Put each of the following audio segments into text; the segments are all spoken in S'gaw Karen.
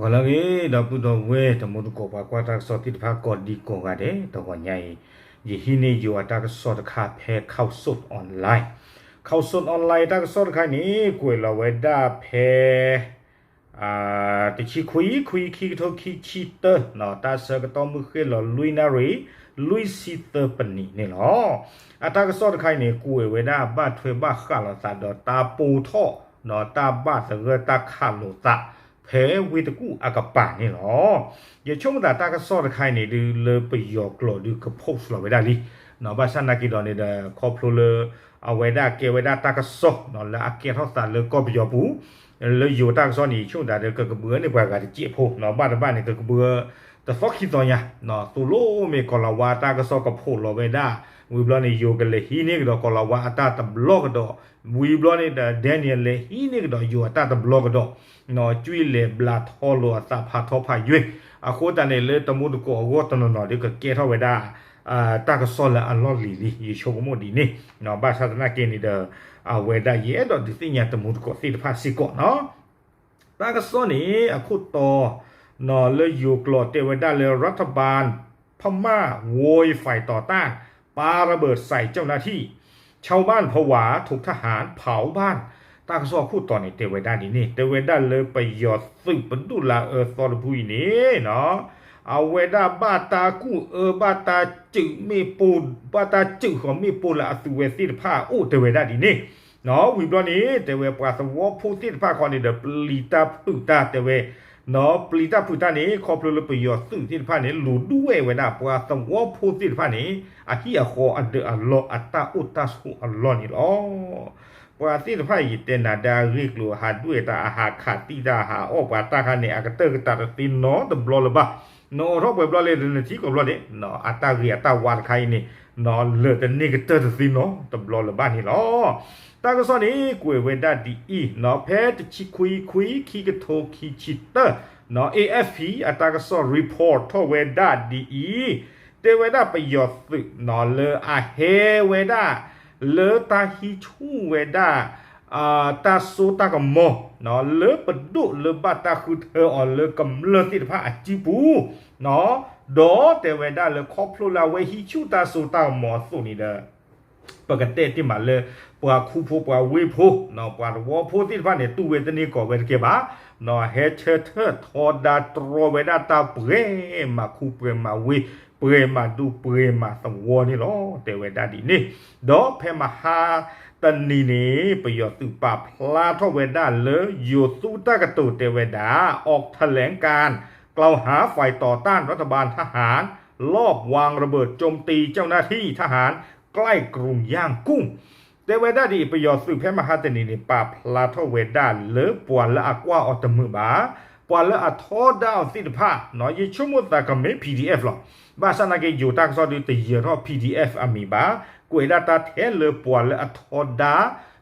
ဂီၤလၢအဂ့ၤ ဒီပုၢ်ဒီဝဲၢ် တံၤသကိးပှၤကွၢ်တၢ်ကစီၣ်သ့ၣ်တဖၣ်ကိးဒံကိးဂၤဒဲး, တဂီၤညါအံၤ ယဟံးန့ၢ်ယိၤအတၢ်ကစီၣ်တခါဖဲ Khaosod Online, Khaosod Online တၢ်ကစီၣ်တခါန့ၣ် ကွဲးလီၤဝဲဒၣ်ဖဲ တဆံခွံ ခွံ ခံကထိခံဆံတၢ တၢ်ဆၢကတီၢ်မုၢ်ဃ့ၢ်လီၤလွံၢ်နၣ်ရံၣ် လွံၢ်ဆံသၢပနံးန့ၣ်လီၤ. အတၢ်ကစီၣ်တခါအံၤန့ၣ် ကွဲးဝဲဒၣ်ဘၣ်ထွဲဘၣ်ဃးလိာ်သးဒီးတၢ်ပိၢ်ထီၣ် တၢ်ဘၣ်သဂၢၢ်တၢ်ခးလိာ်သး ဖဲဝ့ၢ်တကူၣ်အကပၤန့ၣ်လီၤ. ယဆိကမိၣ်သးတၢ်ကစီၣ်တခါအံၤန့ၣ်ဒုး လၢပယီၤကျိာ်ဒုးက post လီၤဝဲဒၣ်လံ, ဘၣ်ဆၣ်နာ်က့ဒီးန့ၣ်ဒီး ခီဖျိလၢ အဝဲဒၣ်ကဲဝဲဒၣ်တၢ်ကစီၣ် လၢအကဲထီၣ်သးလၢကီၢ်ပယီၤပူၤ လၢယိၤတၢ်ကစီၣ်န့ၣ် ယဆိကမိၣ်သးဒီး ကကဘှၢန့ၢ်ပှၤဂၤတစဲးဖိ ဘၣ်တဘၣ်န့ၣ် ကကဘှၢတသီခံသီညါ, သိၣ်လိမ့ၢ်ကီၤလၤဝါတၢ်ကစီၣ်က post လီၤဝဲဒၣ်, ဝံၤဘျီန့ၣ် ယိၤကလဲၤဟံးန့ၢ်ကဒီးကီၤလၤဝါအတၢ်တဘျီကဒီး, ဝံၤဘျီန့ၣ်ဒီး Daniel လဲၤဟံးန့ၢ်ကဒီးယိၤအတၢ်တဘျီကဒီး, ကွံာ်လဲၤဘျးထီလိာ်အသးဖးထီဖးယွဲၢ်, အဃိသတးန့ၣ် လၢတံၤသကိးအဂီၢ်တနီၤနီၤဒီး ကကဲထီၣ်ဝဲဒၣ် တၢ်ကစီၣ်လၢအလီၢ်လံၤလံ, ယဆိကမိၣ်ဒ်န့ၣ်, ဘၣ်ဆၣ်သနာ်က့န့ၣ်ဒီး အဝဲဒၣ်ယအဲၣ်ဒိးဒုးသ့ၣ်ညါတံၤသကိးသ့ၣ်တဖၣ်စ့ၢ်ကီးနီၤ. တၢ်ကစီၣ်န့ၣ် အခိၣ်တီ လၢယိၤကျိာ်တဲဝဲဒၣ်လၢ รัฐบาลพม่าโวยฝ่ายต่อต้าน ปาระเบิดใส่เจ้าหน้าที่ ชาวบ้านผวาถูกทหารเผาบ้าน တၢ်ကစီၣ်အခိၣ်တီန့ၣ် တဲဝဲဒၣ်ဒ်န့ၣ်, တဲဝဲဒၣ်လၢပယီၤသုးပဒိၣ်လၢအအၢသီတဖုအံၤန့ၣ် အဝဲဒၣ်ဘၣ်တၢ်ကူၣ်အၢ ဘၣ်တၢ်စုးမ့ၣ်ပိၢ်, ဘၣ်တၢ်စုးဃီၤမ့ၣ်ပိၢ်လၢအသုးဝဲသ့ၣ်တဖၣ်အအိၣ် တဲဝဲဒၣ်ဒ်န့ၣ်, ဝံၤဘျီန့ၣ် တဲဝဲပှၤသဝီဖိသ့ၣ်တဖၣ်ခီန့ၣ်ဒီး ပျံၤတၢ်ဖုးတၢ် တဲဝဲ ပျံၤတၢ်ဖုးတၢ်န့ၣ် ခီဖျိလၢပယီၤသုးသ့ၣ်တဖၣ်န့ၣ် လူၤဒုးဝဲဝဲဒၣ်ပှၤသဝီဖိသ့ၣ်တဖၣ်န့ၣ် အဟံၣ်အဃီအဒၢးအလီၢ် အတၢ်အိၣ်တၢ်ဆိးအလီၢ်န့ၣ်လီၤ. ပှၤသ့ၣ်တဖၣ်အံၤ ယတဲနၤဒၣ်အဂ့ၢ်ကျိၤ ဟးဒွဲၣ်တၢ် အဟးခးသံတၢ် ဟးအီၣ်ပှၤတၢ်ခါန့ၣ် အကတၢၢ်ကတၢၢ်တသ့နီတဘျီလၢၤဘၣ်. နအိးထီၣ်ပှဲၤဘျီလဲၣ်ဒီး နထံကီၢ်ဘျီန့ၣ် အတၢ်ဂ့ၤအတၢ်ဝါတခါအံၤန့ၣ် လၢာ်တန့ၢ်ကတၢၢ်တသ့နီတဘျီလၢၤဘၣ်န့ၣ်လီၤ. တၢ်ကစီၣ်န့ၣ် ကွဲးဝဲဒၣ်ဒ်အံၤ, ဖဲတဆံခွံ ခွံ ခံကထိခံဆံတၢ AFP အတၢ်ကစီၣ် report ထီၣ်ဝဲဒၣ်ဒ်အံၤ, တဲဝဲဒၣ်ပယီၤသုးလၢအဟဲဝဲဒၣ် လၢတၢ်ဟံးဆူၣ်ဝဲဒၣ် တၢ်စိတၢ်ကမီၤ လၢပဒိၣ်လၢဘၣ်တၢ်ဃုထၢအီၤလၢကမျၢၢ်သ့ၣ်တဖၣ်အစုပူၤ, ဒီးတဲဝဲဒၣ်လၢခီဖျိလၢအဝဲဟံးဆူၣ်တၢ်စိတၢ်ကမီၤအသိးန့ၣ်ဒီး ပကတဲတ့ၢ်မးလၢ ပှၤခူဖိပှၤဝ့ၢ်ဖိ ပှၤသဝီဖိသ့ၣ်တဖၣ်န့ၣ် တူၢ်ဝဲတန့ၢ်ကီးဝဲတကဲဘၣ်, ဟဲဆၢထၢၣ်ထီဒါတြီဝဲဒၣ်တၢ်ပှဲၤမၤခူပှဲၤမၤဝ့ၢ် ပှဲၤမၤဒူပှဲၤမၤသဝီန့ၣ်လီၤ တဲဝဲဒၣ်ဒ်န့ၣ်, ဒီးဖဲမဟါတနံၤန့ၣ် ပယီၤသုးပာ်ဖျါထီၣ်ဝဲဒၣ်လၢ ယိၤသူတၢ်ကတိၤတဲဝဲဒၣ် ออกแถลงการณ์ กล่าวหาฝ่ายต่อต้านรัฐบาล ทหารลอบวางระเบิดโจมตีเจ้าหน้าที่ทหารใกล้กรุงย่างกุ้ง တဲဝဲဒၣ်ဒ်အံၤ ပယီၤသုးဖဲမဟါတနံၤန့ၣ် ပာ်ဖျါထီၣ်ဝဲဒၣ်လၢပှၤလၢအကွၢ်အီၤတမုာ်ဘၣ်, ပှၤလၢအထီဒါအီၤသ့ၣ်တဖၣ်, ယဆိကမိၣ်သးကမ့ၢ် PDF လီၤ. ဘၣ်ဆၣ်နာ်က့ ယိၤတၢ်ကစီၣ်ဒုးတယၢၤထီၣ် PDF အမံၤဘၣ်, ကွဲးဒၣ်တၢ်ထဲလၢပှၤလၢအထီဒါ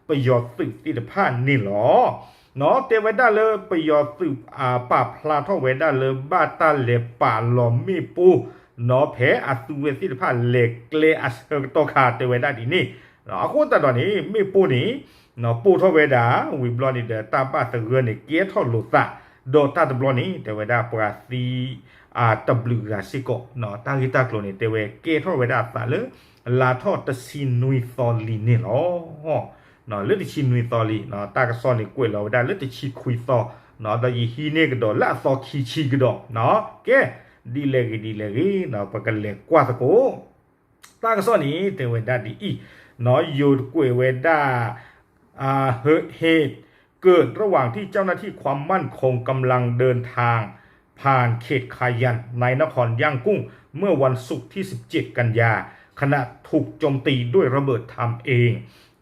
ပယီၤသုးသ့ၣ်တဖၣ်န့ၣ်လီၤ. တဲဝဲဒၣ်လၢပယီၤသုး ပာ်ဖျါထီၣ်ဝဲဒၣ်လၢဘၣ်တၢ်လဲၤပာ်လီၤမ့ၣ်ပိၢ် ဖဲအသုဝဲသ့ၣ်တဖၣ်လဲၤကျဲအဆၢကတီၢ်ခါ တဲဝဲဒၣ်ဒ်န့ၣ်, အဃိသတးဒီးန့ၣ် မ့ၣ်ပိၢ်န့ၣ် ပိၢ်ထီၣ်ဝဲဒၣ် ဝံၤဘျီန့ၣ်ဒီး တၢ်ဘၣ်သဂၢၢ်န့ၣ် ကဲထီၣ်လိာ်သး, ဒီးတၢ်တဘျီန့ၣ် တဲဝဲဒၣ်ပှၤသံ တဘျုးဂၤစ့ၢ်ကီး, တၢ်ဂ့ၢ်တၢ်ကျိၤန့ၣ် တဲဝဲကဲထီၣ်ဝဲဒၣ်သးလၢ လါထီၣ်တဆံနွံသီလံန့ၣ်လီၤ. လၢတဆံနွံသီလံ, တၢ်ကစီၣ်န့ၣ်ကွဲးလီၤဝဲဒၣ်လၢတဆံခွံသီ, ဒီးယဟံးန့ၢ်ကဒီးလၢအသီခံဆံကဒီး, ကဲ, ဒ်လဲၣ်ဂ့ၤဒ်လဲၣ်ဂ့ၤ ပကလဲၤကွၢ်သကိး တၢ်ကစီၣ်န့ၣ် တဲဝဲဒၣ်ဒ်အံၤ, ယိၤကွဲးဝဲဒၣ် เหตุเกิดระหว่างที่เจ้าหน้าที่ความมั่นคงกำลังเดินทางผ่านเขตคายันในนครย่างกุ้งเมื่อวันศุกร์ที่ สิบเจ็ด กันยา ขณะถูกโจมตีด้วยระเบิดทำเอง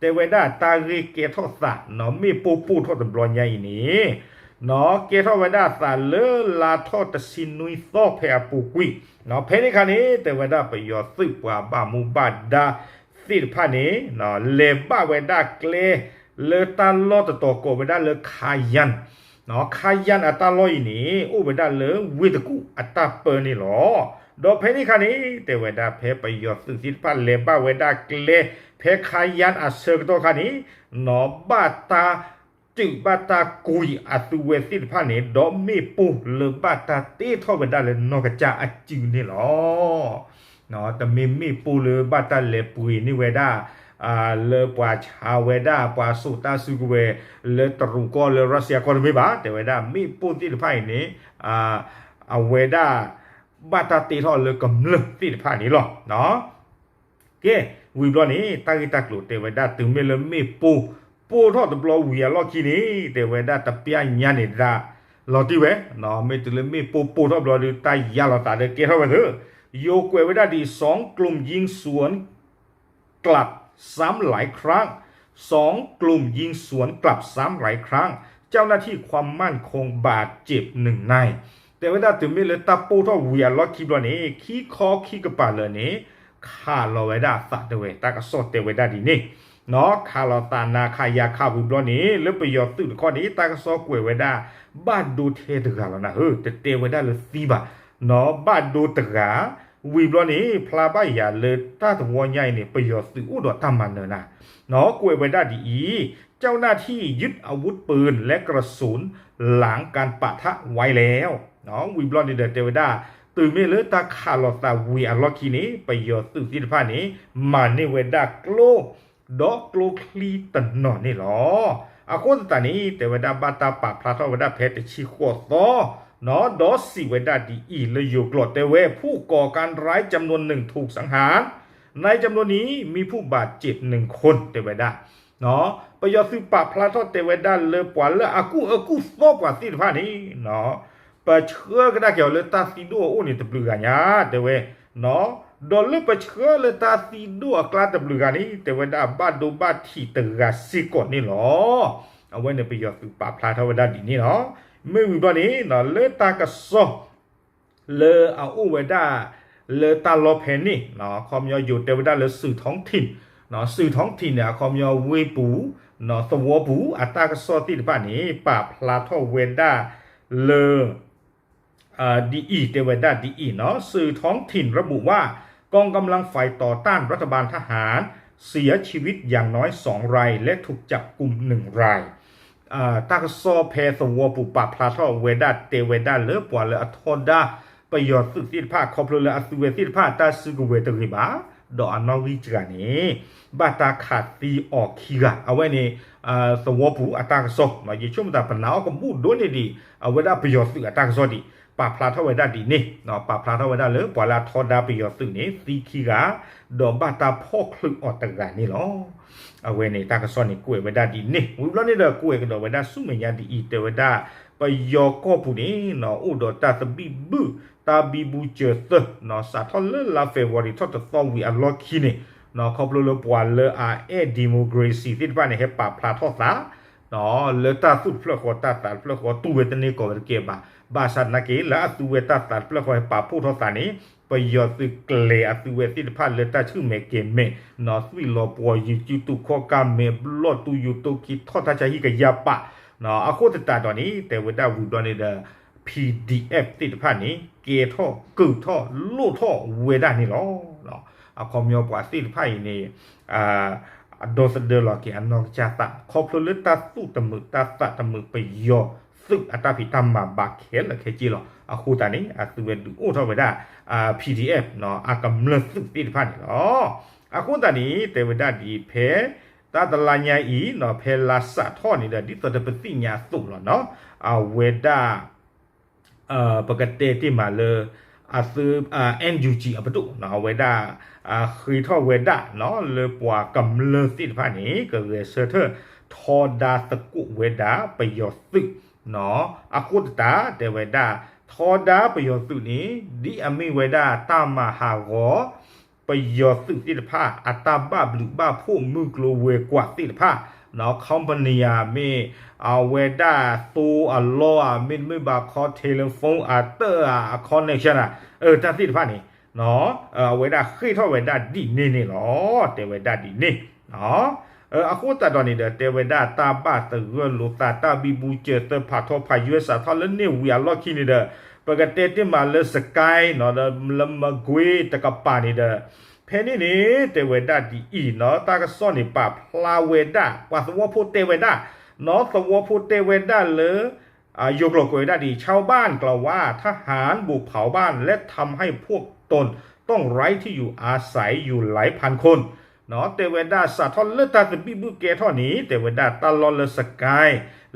တဲဝဲဒၣ်တၢ်ဂ့ၢ်ကဲထီၣ်သး မ့ၣ်ပိၢ်ပိၢ်ထီၣ်တဘျီညါအံၤန့ၣ် ကဲထီၣ်ဝဲဒၣ်သးလၢလါထီၣ်တဆံနွံသီဖဲအပူၤကွံာ်, ဖဲန့ၣ်အခါန့ၣ် တဲဝဲဒၣ်ပယီၤသုးပှၤဘၣ်မူဘၣ်ဒါသ့ၣ်တဖၣ်န့ၣ် လဲၤဘၣ်ဝဲဒၣ်ကျဲ လၢတၢ်လီၢ်တတီၤကိးဝဲဒၣ်လၢ ခါယၢၣ်, ခါယၢၣ်အတၢ်လီၢ်အံၤန့ၣ် အိၣ်ဝဲဒၣ်လၢဝ့ၢ်တကူၣ်အတၢ်ပၢန့ၣ်လီၤ. ဒီးဖဲန့ၣ်အခါန့ၣ် တဲဝဲဒၣ်ဖဲပယီၤသုးသ့ၣ်တဖၣ်လဲၤဘၣ်ဝဲဒၣ်ကျဲ ဖဲခါယၢၣ်အဆၢကတီၢ်ခါန့ၣ် ဘၣ်တၢ် တုၤဘၣ်တၢ်ကွံာ်အသုဝဲသ့ၣ်တဖၣ်န့ၣ် ဒီးမ့ၣ်ပိၢ်လၢဘၣ်တၢ်တ့ထီၣ်ဝဲဒၣ်လၢနီၢ်ကစၢ်အစုန့ၣ်လီၤ. တမ့ၢ်မ့ၣ်ပိၢ်လၢဘၣ်တၢ်လဲၤပှ့ၤန့ၢ်ဝဲဒၣ် လၢပှၤဆါဝဲဒၣ် ပှၤစိာ်တၢ်စုကဝဲၤ လၢတရူးကီၢ်လၢ Russia ကီၢ်တမ့ၢ်ဘၣ်, တဲဝဲဒၣ်မ့ၣ်ပိၢ်သ့ၣ်တဖၣ်အံၤန့ၣ် အဝဲဒၣ် ဘၣ်တၢ်တ့ထီၣ်လၢကမျၢၢ်သ့ၣ်တဖၣ်န့ၣ်လီၤ. ကဲ, ဝံၤဘျီန့ၣ် တၢ်ဂ့ၢ်တၢ်ကျိၤတဲဝဲဒၣ် တုၤမ့ၢ်လၢမ့ၣ်ပိၢ် ပိၢ်ထီၣ်တဘျီဝံၤအလီၢ်ခံန့ၣ် တဲဝဲဒၣ်တပျၢ်ညါန့ၣ်ဒၣ် လီၤတံၢ်ဝဲ, မ့ၢ်တုၤလၢမ့ၣ်ပိၢ်ပိၢ်ထီၣ်ဘျီဒီး တၢ်ယါလီၤသးဒီးကဲထီၣ်ဝဲသ့, ယိၤကွဲးဝဲဒၣ်ဒ်အံၤ สองกลุ่มยิงสวนกลับซ้ำหลายครั้ง สองกลุ่มยิงสวนกลับซ้ำหลายครั้ง เจ้าหน้าที่ความมั่นคงบาดเจ็บหนึ่งนาย တဲဝဲဒၣ်တုၤမ့ၢ်လၢတၢ်ပိၢ်ထီၣ်ဝံၤအလီၢ်ခံဘျီန့ၣ် ခံခီခံကပၤလၢာ်န့ၣ် ခးလီၤဝဲဒၣ်အသးတဲဝဲ, တၢ်ကစီၣ်တဲဝဲဒၣ်ဒ်န့ၣ်, ခးလီၤသးနးခးယၤခးဝံၤဘျီန့ၣ် လၢပယီၤသုးတခီန့ၣ် တၢ်ကစီၣ်ကွဲးဝဲဒၣ် ဘၣ်ဒိထဲတဂၤလီၤနၤဧၢ, တတဲဝဲဒၣ်လၢသံဘၣ်, ဘၣ်ဒိတဂၤ ဝံၤဘျီန့ၣ် ဖျါဘၣ်ယၤလၢတၢ်တဝီညါအံၤန့ၣ် ပယီၤသုးအိၣ်ဒီးတၢ်မၤနၢၤနၤ, ကွဲးဝဲဒၣ်ဒ်အံၤ, เจ้าหน้าที่ยึดอาวุธปืนและกระสุนหลังการปะทะไว้แล้ว ဝံၤဘျီန့ၣ်ဒီးတဲဝဲဒၣ် တုၤမ့ၢ်လၢတၢ်ခးလီၤသးဝံၤအလီၢ်ခံန့ၣ် ပယီၤသုးသ့ၣ်တဖၣ်န့ၣ် မၤန့ၢ်ဝဲဒၣ်ကျိ ဒီးကျိချံတနီၤန့ၣ်လီၤ. အဃိသတးန့ၣ် တဲဝဲဒၣ်ဘၣ်တၢ်ပာ်ဖျါထီၣ်ဝဲဒၣ်ဖဲတဆံဃိးသီ ဒီးစံးဝဲဒၣ်ဒ်အံၤ လၢယိၤကျိာ်တဲဝဲ ผู้ก่อการร้ายจำนวนหนึ่งถูกสังหาร ในจำนวนนี้มีผู้บาดเจ็บหนึ่งคน တဲဝဲဒၣ် ပယီၤသုးပာ်ဖျါထီၣ်တဲဝဲဒၣ်လၢပှၤလၢအကူၣ်အၢကူၣ်သီပှၤသ့ၣ်တဖၣ်န့ၣ် ပဆှၢကဒါက့ၤအီၤလၢတၢ်သံဒိၣ်အအိၣ်န့ၣ်တဘျုးဂၤညါ တဲဝဲ, ဒီးလၢပဆှၢလၢတၢ်သံဒိၣ်အကျါတဘျုးဂၤန့ၣ် တဲဝဲဒၣ်ဘၣ်ဒိဘၣ်ထံးတဂၤစ့ၢ်ကီးန့ၣ်လီၤ. အဝဲန့ၣ်ပယီၤသုးပာ်ဖျါထီၣ်ဝဲဒၣ်ဒ်န့ၣ်လီၤ. မ့ၢ်ဝံၤဘျီန့ၣ် လၢတၢ်ကစီၣ် လၢအအိၣ်ဝဲဒၣ် လၢတၢ်လီၢ်ဖဲန့ၣ် အခီပညီယိၤတဲဝဲဒၣ်လၢ สื่อท้องถิ่น, สื่อท้องถิ่น န့ၣ် အခီပညီဝ့ၢ်ပူၤ သဝီပူၤ အတၢ်ကစီၣ်သ့ၣ်တဖၣ်န့ၣ် ပာ်ဖျါထီၣ်ဝဲဒၣ်လၢ ဒ်အံၤ တဲဝဲဒၣ်ဒ်အံၤ สื่อท้องถิ่นระบุว่า กองกำลังฝ่ายต่อต้านรัฐบาลทหารเสียชีวิตอย่างน้อยสองรายและถูกจับกุมหนึ่งราย တၢ်ကစီၣ်ဖဲသဝီပူၤပာ်ဖျါထီၣ်ဝဲဒၣ်တဲဝဲဒၣ်လၢပှၤလၢအထီဒါပယီၤသုးသ့ၣ်တဖၣ် ခီဖျိလၢအသုဝဲသ့ၣ်တဖၣ်တၢ်စုကဝဲၤတဂ့ၤဘၣ် ဒီးအနီၣ်ဂံၢ်စှၤန့ၣ် ဘၣ်တၢ်ခးသံအီၤခံဂၤ အဝဲန့ၣ် သဝီပူၤအတၢ်ကစီၣ် ယဆိကမိၣ်သးပနၢ်အီၣ်ကဘူၣ်ဒိၣ်န့ၢ်ဒံး အဝဲဒၣ်ပယီၤသုးအတၢ်ကစီၣ်ဒံး ပာ်ဖျါထီၣ်ဝဲဒၣ်ဒ်န့ၣ် ပာ်ဖျါထီၣ်ဝဲဒၣ်လၢပှၤလၢအထီဒါပယီၤသုးန့ၣ် သံခံဂၤ ဒီးဘၣ်တၢ်ဖီၣ်ချုးအီၤတဂၤန့ၣ်လီၤ. အဝဲန့ၣ်တၢ်ကစီၣ်န့ၣ်ကွဲးဝဲဒၣ်ဒ်န့ၣ် ဝံၤဘျီန့ၣ်ဒီးကွဲးကဒီးဝဲဒၣ်ဆူမဲာ်ညါဒ်အံၤ တဲဝဲဒၣ် ပယီၤကီၢ်ပူၤန့ၣ် အိၣ်ဒီးတၢ်သဘံၣ်ဘုၣ် တၢ်ဘံဘူစၢၤသၢ စးထီၣ်လၢလါ February ထီၣ်တသီဝံၤအလီၢ်ခံန့ၣ် ခီဖျိလၢပှၤလၢအအဲၣ် democracy သ့ၣ်တဖၣ်န့ၣ် ဟဲပာ်ဖျါထီၣ်သး လၢတၢ်သူၣ်တဖျၢၣ်ဃီတၢ်သးတဖျၢၣ်ဃီတူၢ်ဝဲတန့ၢ်ကီးဝဲတကဲဘၣ် ဘၣ်ဆၣ်သနာ်က့ လၢအသုဝဲတၢ်သးတဖျၢၣ်ဃီဟဲပာ်ဖှိၣ်ထီၣ်သးန့ၣ် ပယီၤသုးကျဲၤအသုဝဲသ့ၣ်တဖၣ်လၢတၢ်ဆူၣ်မဲာ်ကဲၤမဲာ် သွံၣ်လီၤပှီၤယံၤ စုတူာ်ခီၣ်ကၢ်မဲာ်ဘျီၣ် တူၢ်ယူၤတူၢ်ခံထီၣ်တၢ်ဆါဟံၣ်ကယၤပာ် အဃိသတးဒီးန့ၣ် တဲဝဲဒၣ်ဝံၤဘျီန့ၣ်ဒီး PDF သ့ၣ်တဖၣ်န့ၣ် ကဲထီၣ်ကၢၢ်ထီၣ်လိၣ်ထီၣ်ဝဲဒၣ်န့ၣ်လီၤ. အခီပညီပှၤသ့ၣ်တဖၣ်အံၤန့ၣ် အဒီသဒၢလီၤက့ၤအနီၢ်ကစၢ်သး ခီဖျိလၢတၢ်သူၣ်တမုာ်တၢ်သးတမုာ်ပယီၤသုးအတၢ်ဖံးတၢ်မၤဘၣ်ခဲလၢာ်ခဲဆ့လီၤ. အဃိသတးန့ၣ် အသုဝဲဒုးအိၣ်ထီၣ်ဝဲဒၣ် PDF အကမျၢၢ်သုးသ့ၣ်တဖၣ်န့ၣ်လီၤ. အဃိသတးန့ၣ် တဲဝဲဒၣ်ဒ်ဖဲ တၢ်တလါညါအံၤ ဖဲလါစးထီၣ်န့ၣ်ဒီး ဒ်သိးဒီးပသ့ၣ်ညါအသိးလီၤနီၤ အဝဲဒၣ် ပကတဲတ့ၢ်မးလၢ အသု NUG အပဒိၣ် အဝဲဒၣ် ဃ့ထီၣ်ဝဲဒၣ် လၢပှၤကမျၢၢ်သ့ၣ်တဖၣ်န့ၣ် ကဂဲၤဆၢထၢၣ်ထီဒါသကိးဝဲဒၣ်ပယီၤသုး အဃိသတး တဲဝဲဒၣ် ထီဒါပယီၤသုးန့ၣ် ဒ်အမ့ၢ်ဝဲဒၣ်တၢ်မၤဟးဂီၤ ပယီၤသုးသ့ၣ်တဖၣ် အတၢ်ဘၣ်ဘျုးဘၣ်ဖှိၣ်မုၢ်ကျိၤဝဲၤကွာ်သ့ၣ်တဖၣ် company ဧါ မ့ၢ်အဝဲဒၣ်သိအလီၢ်ဧါ မ့တမ့ၢ်ဘၣ်ခီ telephone အတၢၢ်ဧါ အ connection ဧါ တၢ်သ့ၣ်တဖၣ်န့ၣ် အဝဲဒၣ်ဃ့ထီၣ်ဝဲဒၣ်ဒ်န့ၣ်န့ၣ်လီၤ တဲဝဲဒၣ်ဒ်န့ၣ် အဃိသတးဒီးန့ၣ်ဒီး တဲဝဲဒၣ်တၢ်ဘၣ်သဂၢၢ်လိာ်သး တၢ်ဘံဘူစၢၤသၢဖးထီဖးယွဲစးထီၣ်လၢန့ၣ်ဝံၤအလီၢ်ခံန့ၣ်ဒီး ပကတဲတ့ၢ်မးလၢ Sky နီၤ ဒီးလၢမကွ့တကပၤန့ၣ်ဒီး ဖဲန့ၣ်န့ၣ် တဲဝဲဒၣ်ဒ်အံၤနီၤ တၢ်ကစီၣ်န့ၣ်ပာ်ဖျါဝဲဒၣ် ပှၤသဝီဖိတဲဝဲဒၣ် သဝီဖိတဲဝဲဒၣ်လၢ ယိၤကျိာ်ကွဲးဝဲဒၣ်ဒ်အံၤ ชาวบ้านกล่าวว่าทหารบุกเผาบ้านและทำให้พวกตนต้องไร้ที่อยู่อาศัยอยู่หลายพันคน တဲဝဲဒၣ်စးထီၣ်လၢတၢ်သဘံၣ်ဘုၣ်ကဲထီၣ်န့ၣ် တဲဝဲဒၣ်တၢ်လီၢ်လၢစကဲ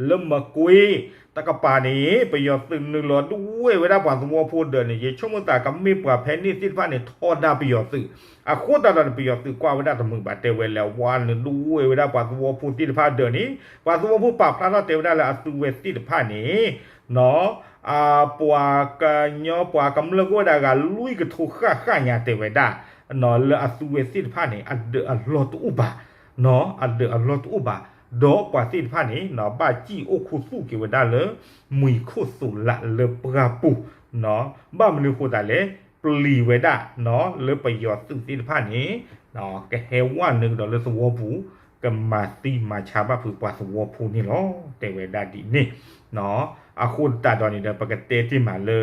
လၢမကွ့ တကပၤန့ၣ် ပယီၤသုးနုာ်လီၤဒုးဝဲဝဲဒၣ်ပှၤသဝီဖိဒၢးန့ၣ် ယဆိကမိၣ်သးကမ့ၢ်ပှၤဖဲန့ၣ်သ့ၣ်တဖၣ်န့ၣ် ထီဒါပယီၤသုး အဃိသတးဒီးန့ၣ် ပယီၤသုးကွၢ်ဝဲဒၣ်တမုာ်ဘၣ် တဲဝဲလၢဝါနုာ်ဒုးဝဲဝဲဒၣ်ပှၤသဝီဖိသ့ၣ်တဖၣ်ဒၢးန့ၣ် ပှၤသဝီဖိပာ်ဖျါထီၣ်တဲဝဲဒၣ်လၢအသုဝဲသ့ၣ်တဖၣ်န့ၣ် ပှၤကညီပှၤကမျၢၢ်ကအိၣ်ဝဲဒၣ်ဂၤလွံၢ်ကထိဃၣ်ဃၣ်ညါတဲဝဲဒၣ် လၢအသုဝဲသ့ၣ်တဖၣ်န့ၣ် အဒၢးအလီၢ်တအိၣ်ဘၣ် အဒၢးအလီၢ်တအိၣ်ဘၣ် ဒီးပှၤသ့ၣ်တဖၣ်န့ၣ် ဘၣ်စံၣ်အိၣ်ခူသူၣ်က့ၤဝဲဒၣ်လၢ မုၢ်ခိၣ်သိးလးလၢပှၢ်ပူၤ ဘၣ်မနုၤအဃိသတးလဲၣ် ပျံၤဝဲဒၣ် လၢပယီၤသုးသ့ၣ်တဖၣ်န့ၣ် ကဟဲဝဲနုာ်ကဒီးလၢသဝီပူၤ ကမၤသံမၤဆါဘၣ်ဖုးပှၤသဝီဖိန့ၣ်လီၤ တဲဝဲဒၣ်ဒ်န့ၣ် အဃိသတးဒီးန့ၣ်ဒီး ပကတဲတ့ၢ်မးလၢ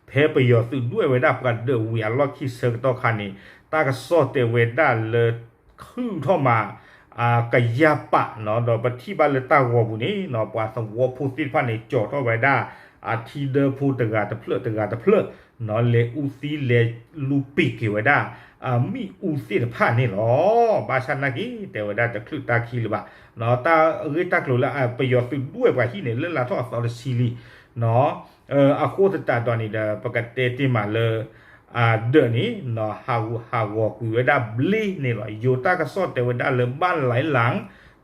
ဖဲပယီၤသုးဒွဲၣ်ဝဲဒၣ်ပှၤဒၢးဝံၤအလီၢ်ခံဆၢကတီၢ်ခါန့ၣ် တၢ်ကစီၣ်တဲဝဲဒၣ်လၢ ခုၣ်ထီၣ်မး ကယၢ်ပာ် ဒီးပထံၣ်ဘၣ်လၢတၢ်ဂီၤပူၤန့ၣ် ပှၤသဝီဖိသ့ၣ်တဖၣ်န့ၣ် ကၠီၤထီၣ်ဝဲဒၣ် အထံဒၢဖိတဂၤတဖျၢၣ်တဂၤတဖျၢၣ် လဲၤအူသံလဲၤလူၤပံာ်က့ၤဝဲဒၣ် မ့ၣ်အူသ့ၣ်တဖၣ်န့ၣ်လီၤ. ဘၣ်ဆၣ်နာ်က့ တဲဝဲဒၣ်တချုးတၢ်ခံလၢၤဘၣ် တၢ်ဂ့ၢ်တၢ်ကျိၤလၢပယီၤသုးဒွဲၣ်ပှၤဟံၣ်န့ၣ် လၢလၢထီၣ်အသီတဆံလံ အဃိသတးဒီးန့ၣ်ဒီး ပကတဲတ့ၢ်မးလၢ ဒၢးန့ၣ် ဟးဂူာ်ဟးဂီၤကွံာ်ဝဲဒၣ်ဘျ့န့ၣ်လီၤ. ယိၤတၢ်ကစီၣ်တဲဝဲဒၣ်လၢ บ้านหลายหลัง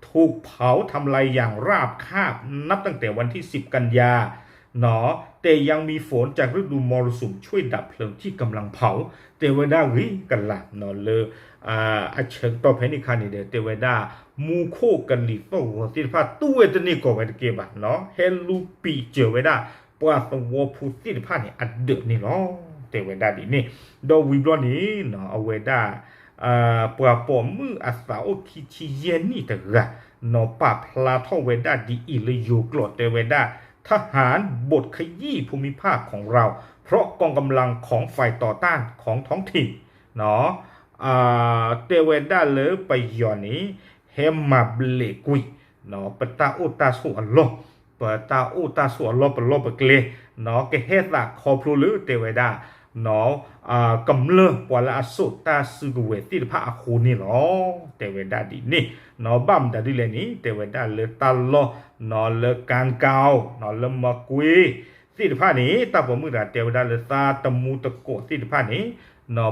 ถูกเผาทำลายอย่างราบคาบนับตั้งแต่วันที่สิบกันยา แต่ยังมีฝนจากฤดูมรสุมช่วยดับเพลิงที่กำลังเผา တဲဝဲဒၣ်ဂ့ၤကလး လၢ အဆၢကတီၢ်ဖဲန့ၣ်ခါန့ၣ်ဒီး တဲဝဲဒၣ် မူခိၣ်ကလံၤသီၣ်ဂီၤသ့ၣ်တဖၣ် တူၢ်ဝဲတန့ၢ်ကီးဝဲတကဲဘၣ် ဟဲလူၤပံာ်စၢၤဝဲဒၣ် ပှၤသဝီဖိသ့ၣ်တဖၣ်န့ၣ် အဒၢးန့ၣ်လီၤ. တဲဝဲဒၣ်ဒ်န့ၣ် ဒီးဝံၤဘျီန့ၣ် အဝဲဒၣ် ပှၤပိာ်မုၣ်အသးအိၣ်ခံဆံယဲၢ်နံၣ်တဂၤ နီၤပာ်ဖျါထီၣ်ဝဲဒၣ်ဒ်အံၤလၢယိၤကျိာ်တဲဝဲဒၣ် ทหารบดขยี้ภูมิภาคของเราเพราะกองกำลังของฝ่ายต่อต้านของท้องถิ่น တဲဝဲဒၣ်လၢပယီၤန့ၣ် ဟဲမၤဘျဲးကွံာ် ပတၢ်အိၣ်တၢ်ဆိးအလီၢ် ပတၢ်အိၣ်တၢ်ဆိးအလီၢ်ပလီၢ်ပကျဲ ကဟဲသးခီဖျိလၢတဲဝဲဒၣ် ကမျၢၢ်ပှၤလၢအစိာ်တၢ်စုကဝဲၤသ့ၣ်တဖၣ်အဃိန့ၣ်လီၤ. တဲဝဲဒၣ်ဒ်န့ၣ် ဘၣ်မတၤဒ်လဲၣ်န့ၣ် တဲဝဲဒၣ်လၢတၢ်လီၢ် လၢကၣ်ကၠီ လၢမကွ့သ့ၣ်တဖၣ်န့ၣ် တၢ်ပိာ်မုၣ်တဂၤတဲဝဲဒၣ်လၢသးတမူတကိးသ့ၣ်တဖၣ်န့ၣ်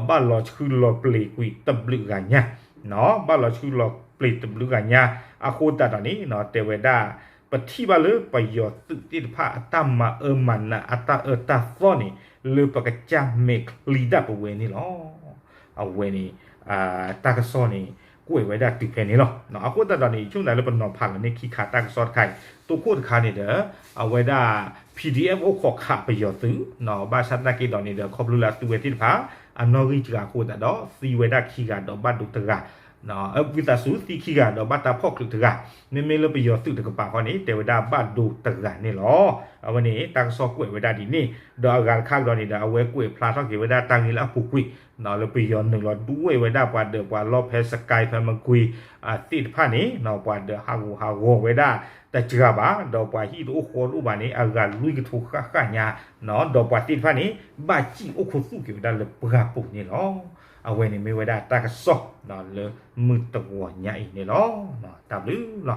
ဘၣ်လီၤဆှုလီၤပျ့ၤကွံာ်တဘျုးဂၤညါ ဘၣ်လီၤဆှုလီၤပျ့ၤတဘျုးဂၤညါ အဃိသတးဒီးန့ၣ် တဲဝဲဒၣ် ပထံၣ်ဘၣ်လၢပယီၤသုးသ့ၣ်တဖၣ်အတၢ်မၤအၢမၤနးအတၢ်အၢတၢ်သီန့ၣ် လၢပကစၢ်မဲာ်ချံဒၣ်ပဝဲန့ၣ်လီၤ. အဝဲန့ၣ် တၢ်ကစီၣ်န့ၣ် ကွဲးဝဲဒၣ်တုၤဖဲန့ၣ်လီၤ. အဃိသတးဒီးန့ၣ် ယဆိကမိၣ်လၢပနီၤဖးလီၤန့ၢ်ခံခါတၢ်ကစီၣ်တခါအံၤ တိခိၣ်တခါန့ၣ်ဒီး အဝဲဒၣ် PDF အိၣ်ခိးခးပယီၤသုး ဘၣ်ဆၣ်သနာ်က့ဒီးန့ၣ်ဒီး ခီဖျိလၢအသုဝဲသ့ၣ်တဖၣ် အနီၣ်ဂံၢ်စှၤအဃိသတးဒီး သံဝဲဒၣ်ခံဂၤဒီးဘၣ်ဒိတဂၤ ဝံသးစူၤသံခံဂၤဒီးဘၣ်တၢ်ဖီၣ်ချုးတဂၤ မ့မ့ၢ်လၢပယီၤသုးတကပၤဃီန့ၣ် တဲဝဲဒၣ်ဘၣ်ဒိတဂၤန့ၣ်လီၤ. အဝဲန့ၣ် တၢ်ကစီၣ်ကွဲးဝဲဒၣ်ဒ်န့ၣ် ဒီးအဂၤတခါကဒီးန့ၣ်ဒီး အဝဲကွဲးဖျါထီၣ်က့ၤဝဲဒၣ်တၢ်ဂ့ၢ်လၢအပူၤကွံာ် လၢပယီၤနုာ်လီၤဒွဲၣ်ဝဲဒၣ်ပှၤဒၢးပှၤလီၢ်ဖဲစကဲဖဲမကွ့ သ့ၣ်တဖၣ်န့ၣ် ပှၤဒၢးဟးဂူာ်ဟးဂီၤဝဲဒၣ်တစှၤဘၣ် ဒီးပှၤဟံၣ်တအိၣ်ဃီတအိၣ်ဘၣ်န့ၣ် အဂၤလွံၢ်ကထိဃၣ်ဃၣ်ညါ ဒီးပှၤသ့ၣ်တဖၣ်န့ၣ် ဘၣ်စံၣ်အိၣ်ခူသူၣ်က့ၤဝဲဒၣ်လၢပှၢ်ပူၤန့ၣ်လီၤ. အဝဲန့ၣ်မ့ၢ်ဝဲဒၣ်တၢ်ကစီၣ် လၢမုၢ်တဂီၤညါအံၤန့ၣ်လီၤ. တၢ်ဘျုးလီၤ.